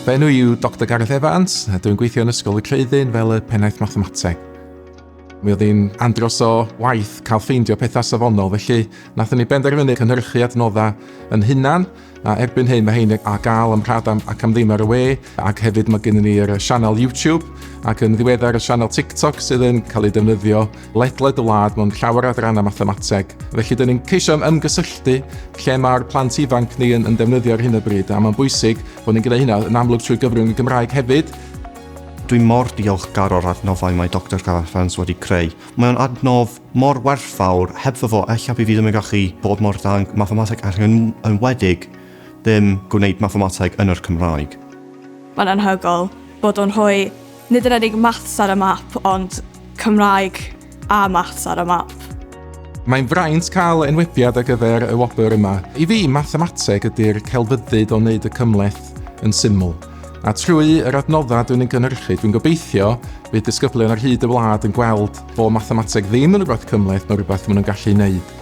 Fy enw i yw Doctor Gareth Evans, a dwi'n gweithio yn Ysgol y Creuddyn fel y Pennaeth Mathemateg. Mi oedd hi'n andros o waith cael ffeindio pethau safonol, felly nathon ni benderfynu cynhyrchu adnoddau yn hunan, a erbyn hyn mae hein ar gael am rhad am, ac am ddim ar y we, ac hefyd mae gennym ni yr sianel YouTube, ac yn ddiweddar y sianel TikTok sydd yn cael ei defnyddio ledled y wlad mewn llawer o adrannau mathemateg. Felly, dyn ni'n ceisio ymgysylltu lle mae'r plant ifanc ni yn, yn defnyddio ar hyn o bryd, a mae'n bwysig bod ni'n gwneud hynna yn amlwg trwy gyfrwng y Gymraeg hefyd. Dwi'n mor diolchgar o'r adnoddau mae Doctor Gareth Evans wedi creu. Mae o'n adnodd mor werthfawr, hebddo fo ella by fi ddim yn gallu bod mor dda yn mathemateg ac yn enwedig ddim gwneud mathemateg yn yr Cymraeg. Mae'n anhygoel bod o'n rhoi nid yn unig maths ar y map ond Cymraeg a maths ar y map. Mae'n fraint cael enwebiad ar gyfer y wobr yma. I fi, mathemateg ydy'r celfyddyd o wneud y cymhleth yn syml. A trwy yr adnoddau dwi'n ei gynhyrchu, dwi'n gobeithio bydd disgyblion ar hyd y wlad yn gweld bod mathemateg ddim yn rhywbeth cymhleth, mae'n rhywbeth maen nhw'n gallu wneud.